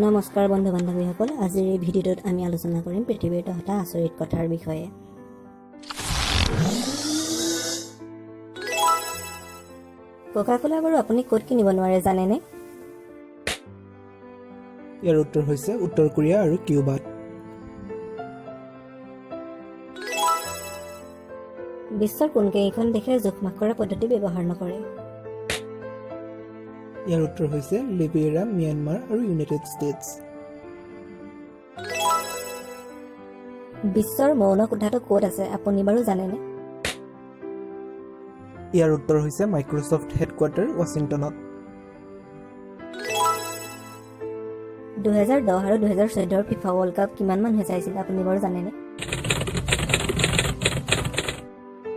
নমস্কাৰ বন্ধু বান্ধৱীসকল, আজিৰ এই ভিডিঅ'টোত আমি আলোচনা কৰিম পৃথিৱীৰ 10টা আচৰিত কথাৰ বিষয়ে। কোকা কোলা বাৰু আপুনি ক'ত কিনিব নোৱাৰে জানেনে? ইয়াৰ উত্তৰ হৈছে উত্তৰ কোৰিয়া আৰু কিউবাত। বিশ্বৰ কোনকেইখন দেশে জোখ মাখ কৰা পদ্ধতি ব্যৱহাৰ নকৰে? ইয়াৰ উত্তৰ হৈছে লিবেৰিয়া, ম্যানমাৰ আৰু ইউনাইটেড ষ্টেটছ। বিশ্বৰ মৌন কোঠাটো ক'ত আছে আপুনি বাৰু জানেনে? ইয়াৰ উত্তৰ হৈছে মাইক্ৰ'ছফ্ট হেডকোৱাৰ্টাৰ, ৱাশ্বিংটনত। 2010 আৰু 2014ৰ ফিফা ৱৰ্ল্ড কাপ কিমান মানুহে চাইছিল আপুনি বাৰু জানেনে?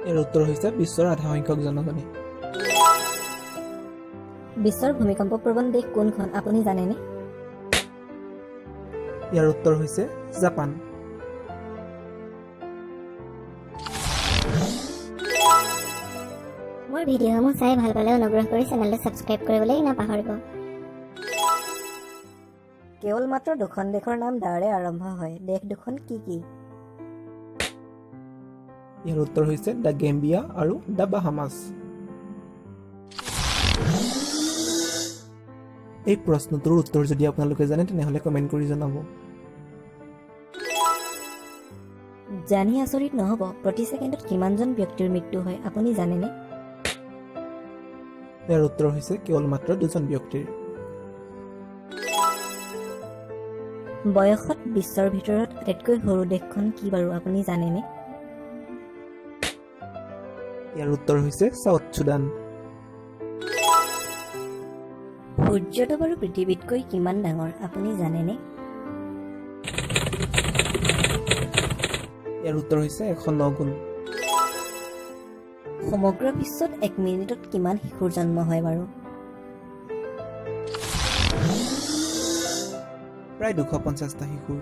ইয়াৰ উত্তৰ হৈছে বিশ্বৰ আধা সংখ্যক জনগণে। বিশ্বৰ ভূমিকম্প প্ৰৱণ দেশ কোনখন আপুনি জানেনে? ইয়াৰ উত্তৰ হৈছে জাপান। মোৰ ভিডিঅ'সমূহ চাই ভাল পালে অনুগ্ৰহ কৰি চেনেলটো ছাবস্ক্ৰাইব কৰিবলৈ নাপাহৰিব। কেৱল মাত্ৰ দুখন দেশৰ নাম দাৰে আৰম্ভ হয়, দেশ দুখন কি কি? ইয়াৰ উত্তৰ হৈছে the Gambia আৰু the Bahamas. এই প্ৰশ্নটোৰ উত্তৰ যদি আপোনালোকে জানে তেনেহ'লে কমেণ্ট কৰি জনাব। জানি আচৰিত নহ'ব, প্ৰতি ছেকেণ্ডত কিমানজন ব্যক্তিৰ মৃত্যু হয় আপুনি জানেনে? ইয়াৰ উত্তৰ হৈছে কেৱল মাত্ৰ দুজন ব্যক্তিৰ। বয়সত বিশ্বৰ ভিতৰত আটাইতকৈ সৰু দেশখন কি বাৰু আপুনি জানেনে? ইয়াৰ উত্তৰ হৈছে চাউথ চুডান। সূৰ্যটো বাৰু পৃথিৱীতকৈ কিমান ডাঙৰ আপুনি জানেনে? ইয়াৰ উত্তৰ হৈছে 109 গুণ। সমগ্ৰ বিশ্বত এক মিনিটত কিমান শিশুৰ জন্ম হয় বাৰু? প্ৰায় 250টা শিশুৰ।